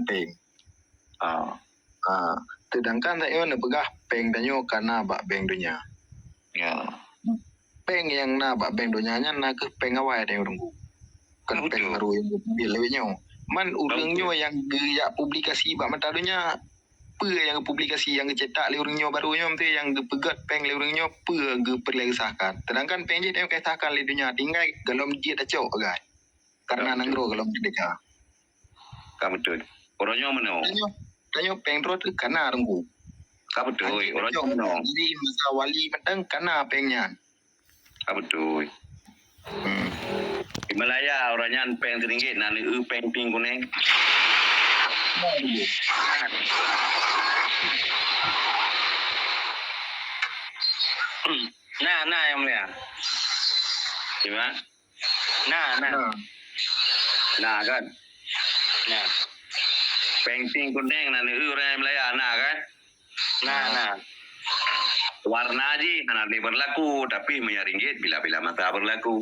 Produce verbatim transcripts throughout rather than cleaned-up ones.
péng. Ah. Ah, sedangkan tanyoe neupeugah péng tanyoe ka na bak bank donya. Ya. Péng nyang na bak bank donya nyan na kheueh péng awai tanyoe Teungku. Kon péng baru nyang geuambil lawét nyoe. Man ureuëng nyoe nyang geujak publikasi bak mata donya, peue nyang geupublikasi, nyang geucetak lé ureuëng nyoe baru nyoe, meusti nyang geupeugét péng lé ureuëng nyoe peue geupeulagée sahkan. Sedangkan péng jih tanyoe ka sahkan lé donya, tinggai gohlom jeuet tacok agak. Karena nanggroe gohlom merdeka. Ka beutôi. Uroe nyoe meunoe. Tanyoe, tanyoe péng droe teuh ka na Teungku. Ka beutôi. Uroe nyoe meunoe. Jadi masa wali mantong ka na péng nyan. Ka beutôi. Hmm. Di Malaya uroe nyan péng seuringgit na neueu péng ping kuneng. Na, na yang mulia. Gimana? Na, na. Na. Na kan? Na. Péng ping kuneng na neueu ureuëng Malaya na kan? Na, na. Warna jih hana lé berlaku, tapi meunyoe ringgit bila-bila masa berlaku.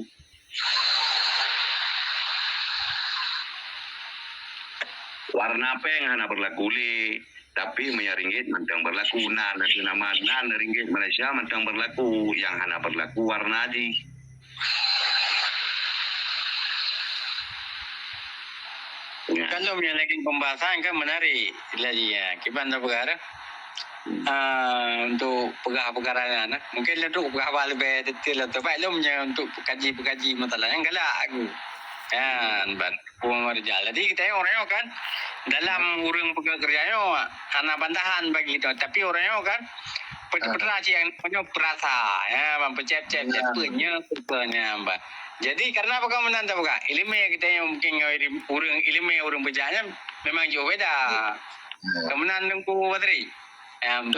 Warna péng hana berlaku lé, tapi meunyoe ringgit mantong berlaku. Na, na, nama na ringgit Malaysia mantong berlaku, yang hana berlaku warna jih. Ya. Kalau meunyoe lagi pembahasan kan menarik lagi, ya. Kiban dah peugah dah. Ah, untuk peugah peukara nyan, eh. Mungkin untuk peugah bah leubeh detail lah. Tapi lom je untuk peukaji-peukaji masalah nyan galak aku. Ya, ban. Peue meureuja. Jadi kita orang nyoe kan dalam ureuëng peugah kerja nyoe hana bantahan bagi kita. Tapi orang nyoe kan pe-, pernah cik yang nyoe perasa, ya, ban peucet-cet, ya, peue nyoe, peue nyoe, ban. Jadi karena apa kamu nanti buka? Ilmu kita yang mungkin ngon ilim-, ureuëng ilmu ureuëng peugah nyan memang jauh beda. Ya. Kemudian Teungku Badri. Ya, ban.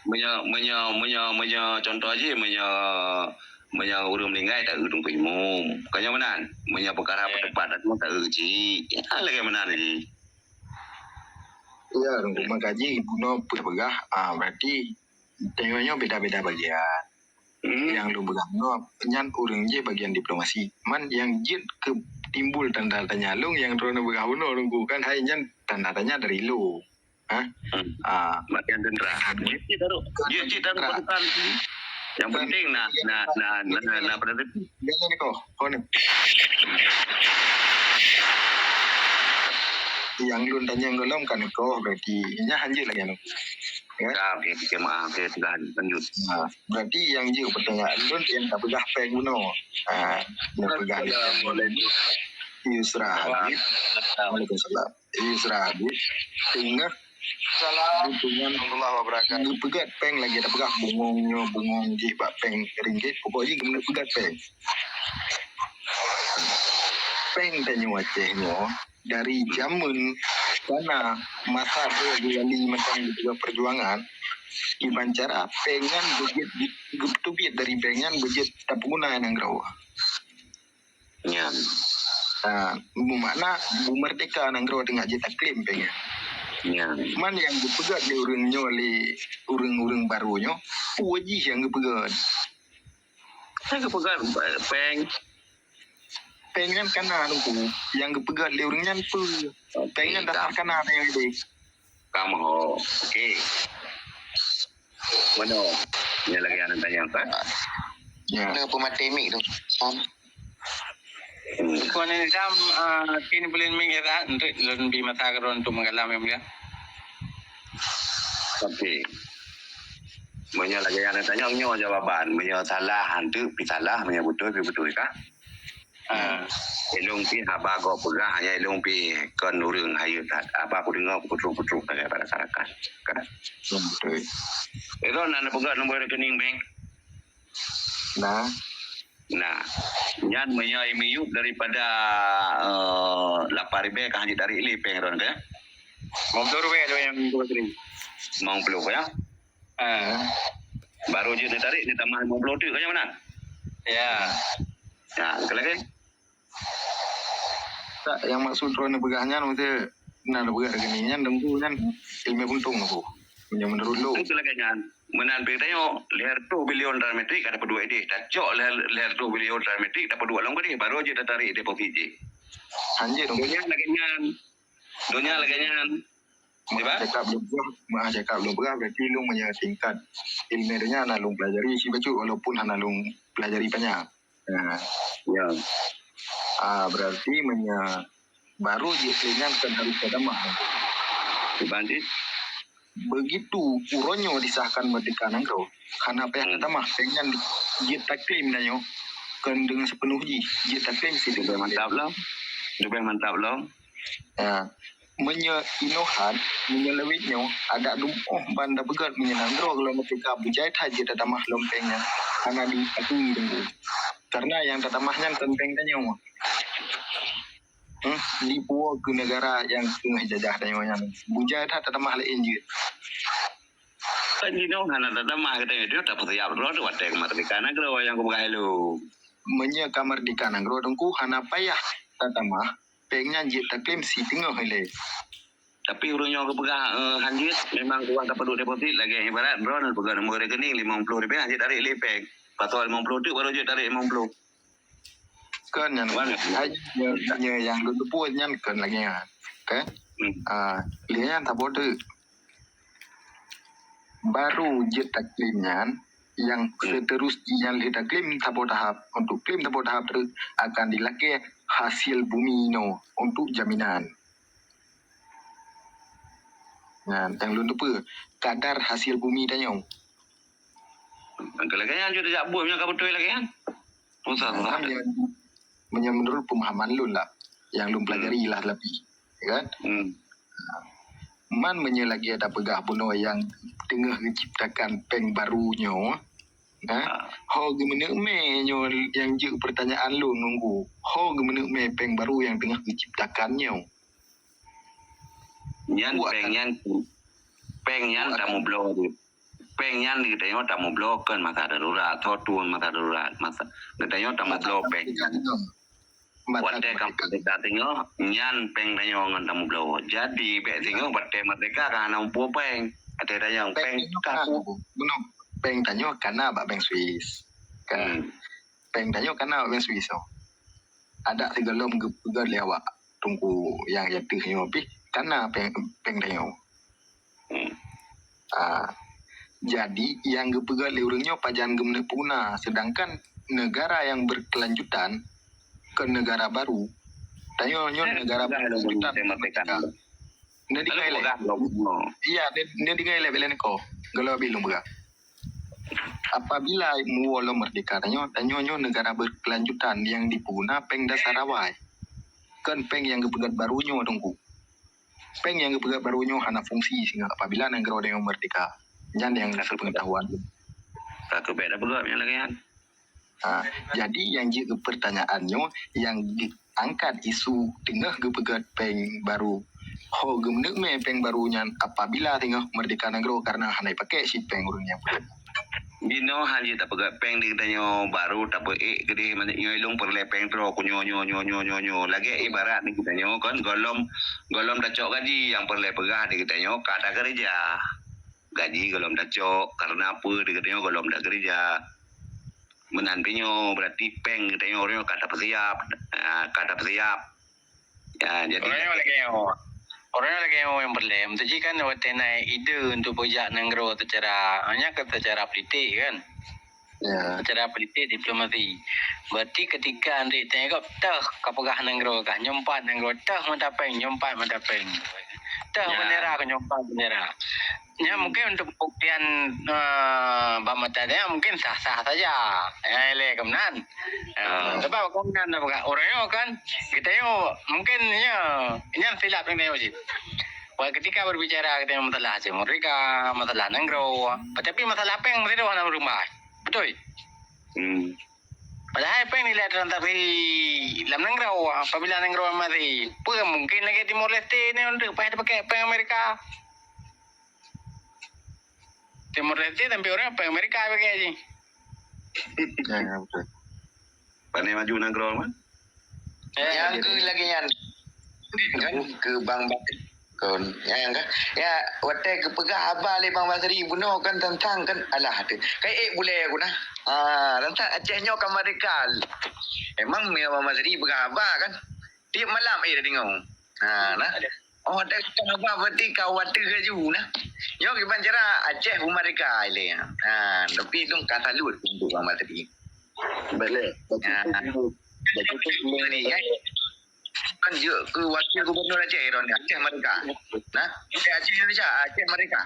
Meunyoe, meunyoe, meunyoe, meunyoe contoh jih, meunyoe, meunyoe ureuëng meuninggai taeu Teungku Imum. Bukan nyoe meunan. Meunyoe peukara, ya, peuteupat dan semua taeu cik. Ya, lagée meunan jih. Ya, Teungku, maka jih bunoe peugah, ah, berarti tanyoe nyoe beda-beda bagian. Hmm. Nyang lôn peugah nyoe nyan ureuëng jih bagian diplomasi. Man nyang jeuet keu timbul tanda tanya lôn nyang droeneuh peugah bunoe Teungku kan hai nyan tanda tanya dari lôn. Ha? Hmm. Ah. Bagian tentera. Jeuet cit taruh, jeuet cit taruh pasukan. Yang penting nak, nak, nak, nak, nak pada tepi. Jangan kau, kau ni. Yang lôn tanyong gohlom kan kau berarti. Nya hanjeuet lagi anu. Ya. Dah, okey, okey, maaf, okey, sudah lanjut. Nah, berarti yang jeuet pertanyaan lôn yang tak peugah péng bunoe. Ah, yang peugah ni. Assalamualaikum. Yusra Habib. Waalaikumsalam. Yusra Habib teungoh Salam warahmatullahi wabarakatuh. Geupeugét péng lagée tapeugah bungong nyoe, bungong jih bak péng ringgit, pokok jih geupeugét péng. Péng tanyoe Aceh nyoe dari jameun kana masa dua wali mantong geupeugah perjuangan, kiban cara péng nyan beujeuet, geuteubiet dari bank nyan beujeuet tapeuguna nanggroe. Nyan. Ha, meumakna beumeurdeka nanggroe teungoh jitaklém péng nyan. Nyan. Man nyang geupeugét lé ureuëng nyoe lé ureuëng-ureuëng barô nyoe, peue jih nyang geupeugét? Nyang geupeugét, eh, péng. Péng nyan kana Teungku, nyang geupeugét lé ureuëng nyan peue? Péng nyan dasar kana nyang deh. Kamoe. Okey. Meunoe. Nyan lagée aneuk tanyong kan? Ya. Ada pemakai mik tu. Sam. Hmm. Kon Nizam, ah, tin buleuen mik ya, untuk lôn bi masa keudroe untuk menggalam yang mulia. Okey. Meunyoe lagée aneuk tanyong nyoe jawaban, meunyoe salah hantu pi salah, meunyoe beutôi pi beutôi kan? Ha. Ilong pi haba gob peugah, hanya ilong pi kon ureuëng hayeu that. Apa aku dengar putruh-putruh sagai pada masyarakat. Kan? Betul. Itu nak peugah nombor rekening bank. Nah. Nah. Nyan meunyoe imiyup daripada, eh, lapan ribèe ka hanjeuet tarik lé péng ron ke? Lima puluh ribèe tu yang dua seri. Lima puluh ya? Ha. Baru jeuet neutarék, neutambah limong ploh teuk, ka nyan meunan? Ya. Ya, keu lagèe? Tak, nyang maksud droeneuh peugah nyan, maksudnya, na neupeugah rekening nyan, teungku nyan, ileumèe untông aku. Meunyoe meunurot lôn. Itu lagèe nyan. Meunan pih tanyoe, lhèe reutôh bilion rang metrik ka tapeuduek idéh. Tacok lhèe, lhèe reutôh bilion rang metrik tapeuduek lom keudéh, baru jeuet tatarék deposit jih. Hanjeuet, teungku. Nyan lagèe nyan. Donya lagèe nyan. Meu'ah cakap lôn peugah, meu'ah cakap lôn peugah, berarti lôn meunyoe tingkat ilmu donya na lôn pelajari sibacut walaupun hana lôn pelajari panyang. Nah. Ya. Ah, berarti meunyoe baru jeuet keu nyan kan harus tatamah. Kiban cit? Begitu uroe nyoe disahkan merdeka nanggroe, hana payah tatamah, péng nyan jeuet taklaim tanyoe, kon deungon sipeunoh jih, jeuet taklaim si. Leubeh mantap lom. Leubeh mantap lom. Ya. Meunyoe inoe that, meunyoe lawét nyoe, adak dum óh ban tapeugöt meunyoe nanggroe gohlom merdeka, beujai that jeuet tatamah lom péng nyan, hana diakui Teungku. Karena nyang tatamah nyan kon péng tanyoe. Hmm, dipuwoe keu negara nyang teungoh jajah tanyoe nyan. Beujai that tatamah laén jeuet. Kan jinoe hana tatamah geutanyoe, tapeusiap droe watèe merdeka nanggroe nyang kupeugah ilôn. Meunyoe ka merdeka nanggroe Teungku hana payah tatamah, péng nyan jeuet taklaim si teungoh ilèe. Tapi ureueng nyoe geupeugah, eh, han jeuet, memang ureueng ka padub deposit lagèe ibarat droeneuh peugah nomor rekening limong ploh ribèe han jeuet tarek lé péng. Pasoe limong ploh teuk baru jeuet tarek limong ploh. Kon nyan. Hai, nyoe, nyoe nyang lôn teupeue nyan kon lagèe nyan. Kan? Hmm. Ah, lé nyan saboh teuk. Baru jeuet taklaim nyan, nyang seterus jih nyan lheueh taklaim saboh tahap. Untuk klaim saboh tahap teuk akan dilakèe hasil bumi inoe untuk jaminan. Nyan, nyang lôn teupeue, kadar hasil bumi tanyoe. Nyang lagèe nyan jeuet tajak buet nyang ka beutôi lagèe nyan. Susah, susah. Meunyoe, meunyoe menurut pemahaman lôn lah, nyang lôn pelajari lah lebih, ya kan? Hmm. Man meunyoe lagèe tapeugah bunoe nyang teungoh geuciptakan péng baru nyoe, ha? Ho geumeuneuk mè nyoe nyang jeuet peurtanyaan lôn Teungku. Ho geumeuneuk mè péng baru nyang teungoh geuciptakan nyoe. Nyan péng nyan, péng nyan tamubloe. Péng nyan geutanyoe tamubloe kon masa darurat, soe tueng masa darurat. Masa geutanyoe tamubloe péng. Watèe ka merdeka teungoh, nyan péng tanyoe ngon tamubloe. Jadi, bèk teungoh watèe merdeka ka hana muphom péng. Watèe tanyoe péng ka bunoe péng tanyoe kana bak bank Swiss. Kan? Hmm. Péng tanyoe kana bak bank Swiss, oh. Adak sigohlom geupeugöt lé awak Teungku nyang ateueh nyoe pih kana péng, péng tanyoe. Hmm. Ah, jadi nyang geupeugöt lé ureueng nyoe pajan geumeuneuk peuguna, sedangkan negara nyang berkelanjutan kon negara baru. Tanyoe nyoe negara berkelanjutan. Neudeungoe ilèe. Iya, neudeungoe ilèe bèk lé neuko. Gohlom abéh lôn peugah. Apabila muwoe lom merdeka tanyoe, tanyoe nyoe negara berkelanjutan nyang dipeuguna péng dasar awai. Kon péng nyang geupeugöt baru nyoe Teungku. Péng nyang geupeugöt baru nyoe hana fungsi singoh apabila nanggroe tanyoe merdeka. Nyan nyang seupengetahuan. Ka keuh bèk tapeugöt nyang lagèe nyan. Ha, jadi nyang jeuet keu peurtanyaan nyoe nyang angkat isu teungoh geupeugöt péng baru. Ho geumeuneuk mè péng baru nyan apabila teungoh merdeka nanggroe karena hana jipakèk cit péng ureueng nyang peugöt. Jinoe han jeuet tapeugöt péng di geutanyoe baru tapeuék keudéh manyak nyoe ilôn peureulèe péng troh ku nyoe, nyoe, nyoe, nyoe, nyoe, nyoe. Lagèe ibarat di geutanyoe kon gohlom, gohlom tacok gaji nyang peureulèe peugah di geutanyoe ka takeureuja. Gaji gohlom tacok, karena peue di geutanyoe gohlom takeureuja. Meunan pih nyoe, berarti péng geutanyoe ureueng nyoe ka tapeusiap, ah, ka tapeusiap. Ya, jadi ureueng nyoe lagèe nyoe. Ureueng nyoe lagèe nyoe nyang peureulèe. Meusti kan watèe na ide untuk peujak nanggroe secara, hanya ke secara politik kan. Ya. Secara politik diplomasi. Berarti ketika Andri tengok teuh ka peugah nanggroe kah, nyoe pat nanggroe teuh mata péng, nyoe pat mata péng. Teuh bendera kah, nyoe pat bendera. Nyan mungkin untuk pembuktian, eh, bak mata dia mungkin sah-sah saja. Ya, ilèe keunan. Eh, sebab keunan dah peugah ureueng nyoe kan, geutanyoe mungkin nyoe, nyan silap geutanyoe cit. Wah, ketika berbicara geutanyoe masalah Aceh Merdeka, masalah nanggroe, tapi masalah péng meusidroe hana meureumbah. Beutôi? Hmm. Padahai péng nilai transaksi lam nanggroe, apabila nanggroe masih, peue mungkin lagèe Timor Leste ni untuk payah tapakèk péng Amerika. Timor Leste sampoe ureueng péng Amerika pakai jih. Ya, ya, betul. Pandai maju nanggroe mah. Ya, ya, nyang jadi keu lagèe nyan. Kan keu Bang Basri. Kon. Ya, kan? Ya, watèe geupeugah haba lé Bang Basri bunoe kan tantang kan alah tu. Kai ék bulèe aku nah. Ha, tantang Aceh nyoe ka merdeka. Emang meunyoe Bang Basri peugah haba kan. Tiep malam ék tadeungoe. Ha, nah. Ada. Oh, watèe ka haba berarti ka watèe laju nah. Nyoe kiban cara Aceh beu merdeka ilèe. Ha, tapi lôn ka salut untuk Bang Basri. Boleh. Ha. Bagi tu, bagi tu, Bang Basri, kan? Kan jeuet keu wakil gubernur Aceh, Ron, Aceh merdeka. Nah, Aceh Indonesia, Aceh merdeka.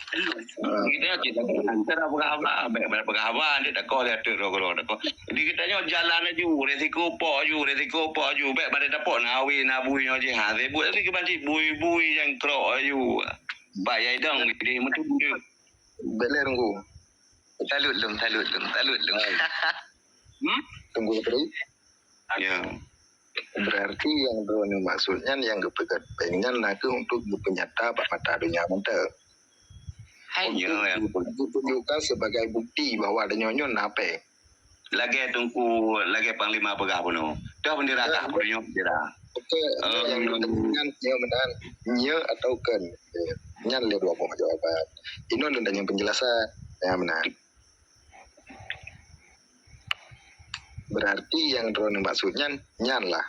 Kita kita antara peugah haba, bèk bèk peugah haba, dia tak kau dia tu, tu, tu, tu. Jadi kita nyoe jalan laju, resiko pok laju, resiko pok laju, bèk balik dapur, na awe, na bui nyoe je, ha, sibuk lagi ke banci, bui-bui nyang krok laju. Bak yai dong, jadi meutu. Boleh tunggu. Salut lom, salut lom, salut lom. Hmm? Tunggu, Putri. Ya. Berarti nyang droeneuh maksud nyan nyang geupeugèt péng nyan na kheueh untuk geupeunyata bak mata donya mantong. Hai, untuk ya, ya. Geutunjukkan sebagai bukti bahwa donya nyoe na péng. Lagèe Teungku, lagèe Panglima peugah bunoe. Dah bendera kah, bunoe bendera. Oke, yang nyan, nyan, nyan meunan. Nyo atau kon. Nyan lé dua boh jawaban. Inoe lôn tanyong penjelasan. Ya, meunan. Berarti nyang droeneuh maksud nyan, nyan lah.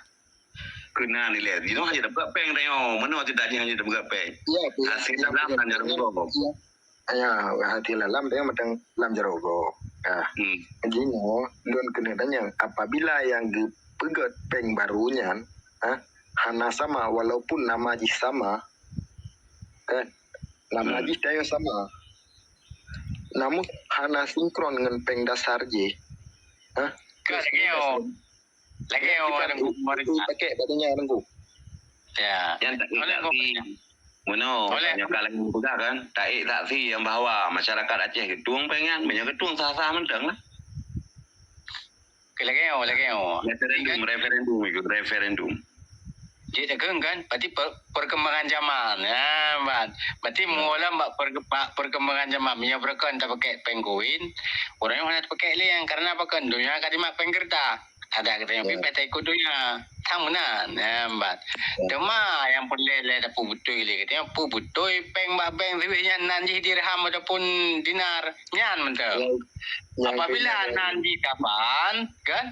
Keunan ilèe. Jinoe hana dapat péng tanyoe. Meunoe tidak hana dapat péng. Ya, hasil dalam hana rugoe. Ya, hasil dalam dia macam lam jaroe gob. Ya. Hmm. Jinoe, lôn keuneuk tanyong, apabila nyang geupeugèt péng barô nyan, ha, hana sama, walaupun nama jih sama, kan? Nama jih tanyoe sama. Namun hana sinkron ngon péng dasar jih. Ha? Ka lagèe nyoe. Lagèe nyoe, Teungku Marisa. Pakèk bak donya, Teungku. Ya. Nyan tak boleh, Teungku Marisa. Meunoe, oleh nyoe ka lagèe peugah kan, taék saksi nyang bahwa masyarakat Aceh geutueng péng nyan, meunyoe geutueng sah-sah mantong lah. Oke, lagèe nyoe, lagèe nyoe. Referendum, kan? Referendum itu, referendum. Jeuet takheun kan, berarti per-, perkembangan zaman. Ya, ban. Berarti meulam bak perke-, bak perkembangan zaman, meunyoe beureukan tapakèk péng koin, ureueng nyoe hana tapakèk lé, karena apa kan, donya ka jimat péng keureuta. Adak geutanyoe pih bèk taikot donya. Sang meunan, ya, ban. Teuma nyang peureulèe lé tapeubeutôi lé geutanyoe, peubeutôi péng bak bank Swiss nyan nan jih dirham ataupun dinar. Nyan mantong. Apabila nan jih kaban, kan?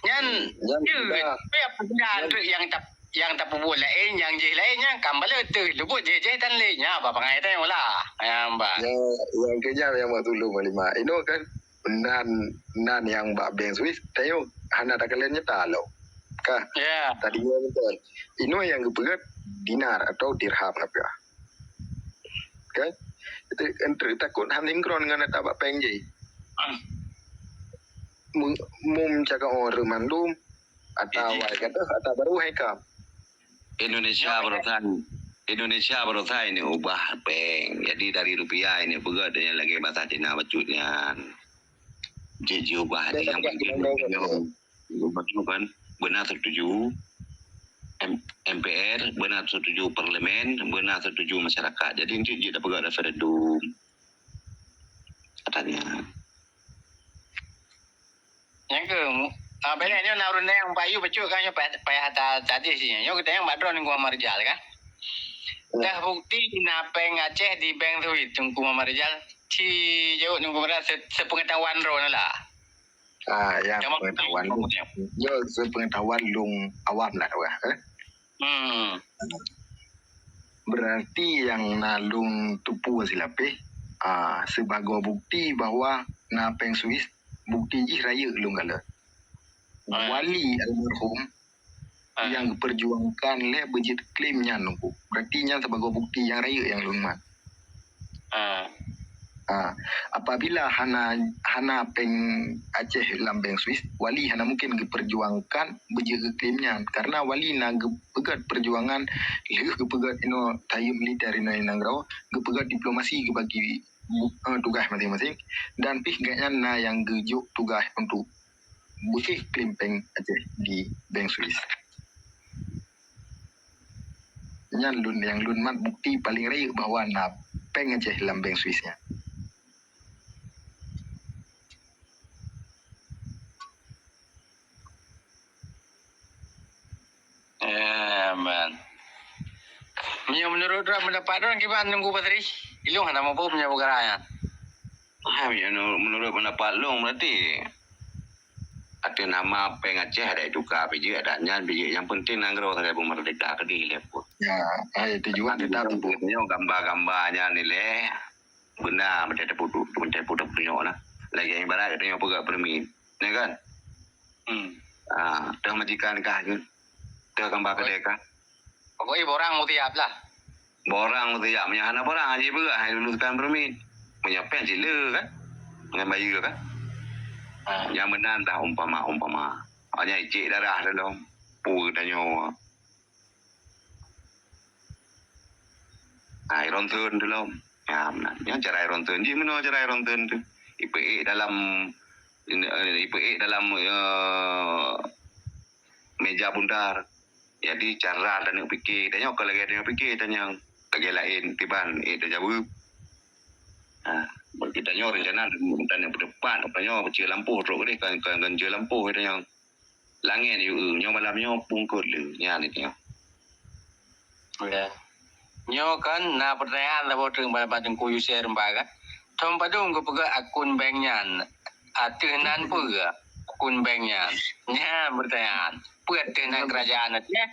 Nyan, nyan jeuet. Tapi apabila nyan treuk nyang tap-, nyang tapeubuet laén, nyang jih laén, nyan kan balek teuh. Leubuet jih-jih tan lé. Nyan, bah, pangai tanyoe lah. Nyan, bah. Nyan, nyang keu nyan nyang mak tulông, Panglima. Inoe kan, nan, nan nyang bak bank Swiss, tanyoe hana takalon nyata lom. Ka? Ya. Tadi nyan beutôi. Inoe nyang geupeugèt dinar atau dirham lah. Kan? Itu, kan, takot han sinkron ngon ata bak péng jih. Ah. Mu-, mum cakap orang mandum, ata wai kata, ata baru hai kam. Indonesia barosan, Indonesia barosan ini ubah péng. Jadi dari rupiah ini peugah dengan lagi bahasa Cina bacut nyan. Ji-, jiubah di yang penting. Ubah tu kan, beuna setuju M-, M P R, beuna setuju parlemen, beuna setuju masyarakat. Jadi, enteuk jeuet tapeugah referendum. Katanya. Nyang keu, ah, banyak nyoe na ureueng nyang bayu bacut kan nyoe payah, payah ta-, tadis nyoe. Nyoe geutanyoe bak droeneuh Teungku Muhammad Rijal kan. Dah bukti na péng Aceh di bank Swiss, Teungku Muhammad Rijal. Ci jaweueb Teungku Muhammad Rijal se-, sepengetahuan droeneuh lah. Ah, ya, pengetahuan lôn. Nyoe sepengetahuan lôn awam lah, eh. Hmm. Berarti nyang na lôn teupeue silapeh, ah, sibagoe bukti bahwa na péng Swiss, bukti jih rayeuk lôn kalon. Ah. Wali almarhum nyang geupeurjuangkan lé beujeuet klaim nyan Teungku. Berarti nyan sibagoe bukti nyang rayeuk nyang lôn mat. Ah. Ah, apabila hana, hana péng Aceh lam bank Swiss, Wali hana mungkin geupeurjuangkan beujeuet geuklaim nyan. Karena Wali na geupeugèt peurjuangan lheueh geupeugèt inoe tayue militer inoe nanggroe, geupeugèt diplomasi geubagi bu-, eh, tugaih maséng-maséng, dan pih gobnyan na nyang geujok tugaih untuk beusih klaim péng Aceh di bank Swiss. Nyan lôn, nyang lôn mat bukti paleng rayeuk bahwa na péng Aceh lam bank Swiss nyan. Eh, man. Meunyoe meunurot droe, pendapat droe kiban Teungku Basri? Ilôn hana muphom nyoe peukara nyan. Ah, meunyoe meunurot pendapat lôn berarti Ateueh nama péng Aceh ada tuka bijék, ada nyan bijék. Yang penting nanggroe sagai beumeurdeka keudeh lé pun. Ya, hai tujuan tetap. Nyoe gamba-gamba nyan ilée beuna macam teuputu, macam teuputu nyoe lah. Lagi ibarat kata nyoe peugah permit, ya kan? Hmm. Ah, teuh majikan kah, teuh gamba keudeh kah? Pokoknya borang mutiap lah. Borang mutiap, meunyoe hana borang, hana jipeugah, hai lulus kan permit. Meunyoe péng cit le kan? Ngon bayeue kan? Ha. Nyang meunan dah umpama-umpama. Hanya icik darah dalam. Pu tanyoe. Ha, ironteun dalam. Ya, meunan. Yang cara ironteun. Ji meunoe cara ironteun tu. Ipeuék dalam, ipeuék dalam, eh, meja bundar. Jadi cara tanyoe pike, tanyoe kon lagée tanyoe pike, tanyoe lagée laén tiban ék tajaweueb. Ha, bagi tanyoe rencana dan yang depan, tanyoe jeuet lampôh trok deh, kan, kan, kan jeuet lampôh tanyoe. Langét yue, nyoe malam nyoe pungkot le, nyan tanyoe. Ya. Nyoe kan na pertanyaan saboh teuk bak Teungku Yusuf Remba kan. Thon padum geupeugah akun bank nyan? Ateueh nan peue akun bank nyan? Nyan pertanyaan. Peue ateueh nan kerajaan Aceh?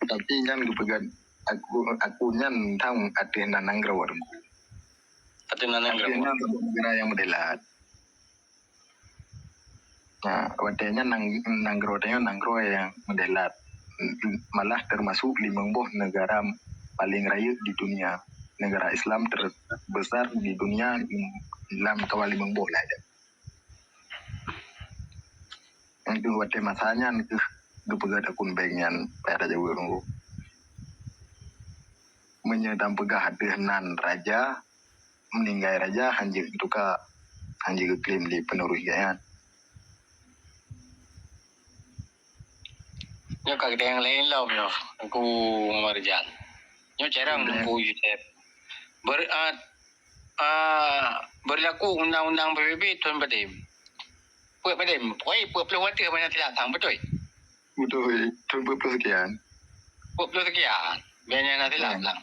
Tapi nyan geupeugah aku, akun nyan thang ateueh nan nanggroe Teungku. Ateueh nan nanggroe. Ateueh nan negara yang meudelat. Nah, watée nyan nang-, nanggroe tanyoe nanggroe nyang meudelat. Malah termasuk limong boh negara paling rayeuk di dunia. Negara Islam terbesar di dunia lam kawan limong boh lah. Nyang deuh watée masa nyan keuh geupeugét akun bank nyan payah tajaweueb Teungku. Meunyoe dan peugah ateueh nan raja, meuninggai raja, hanjeuet geutuka, hanjeuet geuklaim lé penerus gobnyan. Nyoe ka geutanyoe nyang laén lom nyoe, Teungku Marjan. Nyoe carông Teungku Yusuf. Ber-, ah, ah, berlaku undang-undang P B B thon padum? Peuet padum? Pokoknya peuet ploh watée banyak tidak sang, beutôi? Beutôi, thon peuet ploh sekian. Peuet ploh sekian. Banyak tidak sang.